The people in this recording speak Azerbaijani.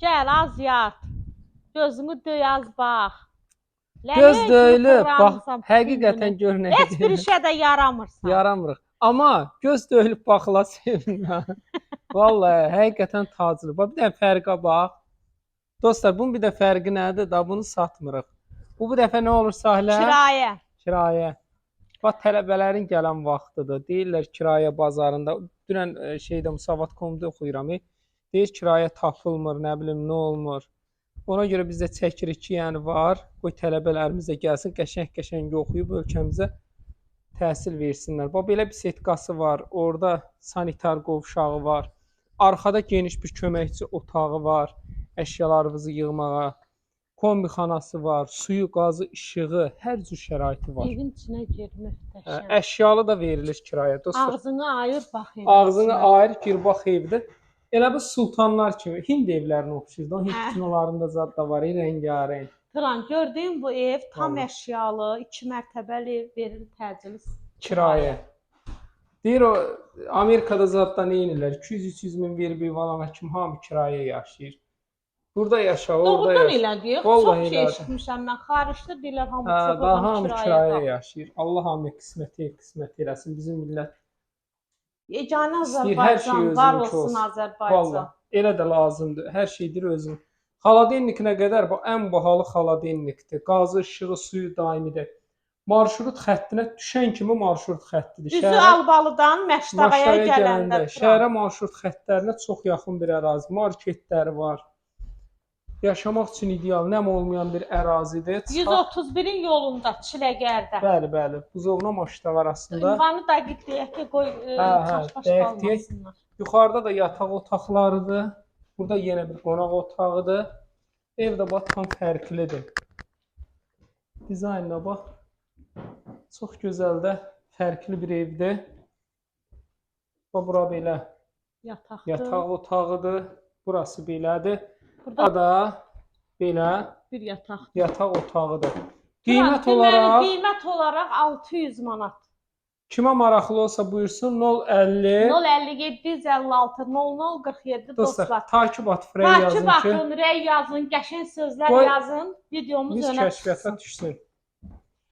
Gəl az yat. Gözünü döy az bax. Lələk Göz kimi döyülüb, bax, fırlanmısan bütün həqiqətən günü. gör nə Heç bir deyirəm. işə də yaramırsan. Yaramırıq. Amma göz döyülüb baxıla sevinmə. Vallahi həqiqətən taclı. Bax bir dənə fərqə bax. Dostlar, bunun bir də fərqi nədir? Da bunu satmırıq. Bu dəfə nə olur Sahilə? Kirayə. Kirayə. Bax tələbələrin gələn vaxtıdır. Deyirlər kirayə bazarında. Dünən şeydə Musavat.com-da oxuyuram. Deyir kirayə tapılmır, nə bilim nə olmur. Ona görə biz də çəkirik ki, yəni var. Qoy tələbələrimiz də gəlsin, qəşəng-qəşəng oxuyub ölkəmizə təhsil versinlər. Bax belə bir setkası var. Orada sanitar qovşağı var. Arxada geniş bir köməkçi otağı var əşyalarınızı yığmağa. Kombixanası var, suyu, qazı, işığı, hər cür şəraiti var. Evin içinə gir möhtəşəm. Əşyalı da verilir kirayə dostlar. Ağzını ayır bax evin Ağzını içinə. ayır, gir bax evdə. Elə bu sultanlar kimi Hind evlərinə oxşayır. O Hind Hə. kinolarında zad da var, rəngarəng. Turan, gördüyün bu ev tam Vallahi. əşyalı, 2 mərtəbəli ev verilir təcili. Kirayə. Deyir o Amerikada zadda nə edirlər? 200-300 min verib ev alana kimi hamı kirayə yaşayır. Burada yaşa, orada Doğrudan yaşa. elədir. Vallahi Çox şey elədir. eşitmişəm mən. Xaricdə deyirlər hamı Hə, çox daha adam hamı kirayə kirayə qalır. yaşayır. Allah hamıya qismət ev qismət eləsin. Bizim millət Yeganə İstəyir hər şey Azərbaycan, var özününki olsun olsun. Azərbaycan. Vallah, elə də lazımdır. Hər şeydir özün. Xaladennik nə qədər? Bax, ən bahalı xaladennikdir. Qazı, işığı, suyu daimidir. Marşrut xəttinə düşən kimi marşrut xəttidir. Düzü Albalıdan Məşdağaya Maşdaya gələndə, gələndə şəhərə marşrut xəttlərinə çox yaxın bir ərazi. Marketləri var. Yaşamaq üçün ideal, nəm olmayan bir ərazidir. 131-in yolunda Çiləgərdə. Bəli, bəli. Buzovna Maşdağ arasında. Ünvanı dəqiq deyək ki, qoy Hə, hə, çaşbaş dəqiq deyək. qalmasınlar. Yuxarıda da yataq otaqlarıdır. Burada yenə bir qonaq otağıdır. Ev də bax tam fərqlidir. Dizaynına bax. Çox gözəl də fərqli bir evdir. Bax bura belə Yataqdır. yataq otağıdır. Burası belədir. Burada Burada da belə bir yataqdır. yataq otağıdır. Turan, Qiymət deməli, olaraq qiymət olaraq 600 manat. kimə maraqlı olsa buyursun 050 057 156 00 47 dostlar, dostlar. takip at rəy Takip yazın ki atın, rəy yazın, qəşəng sözlər Qoy yazın. Videomuz biz önə kəşfiyyata çıxsın. düşsün.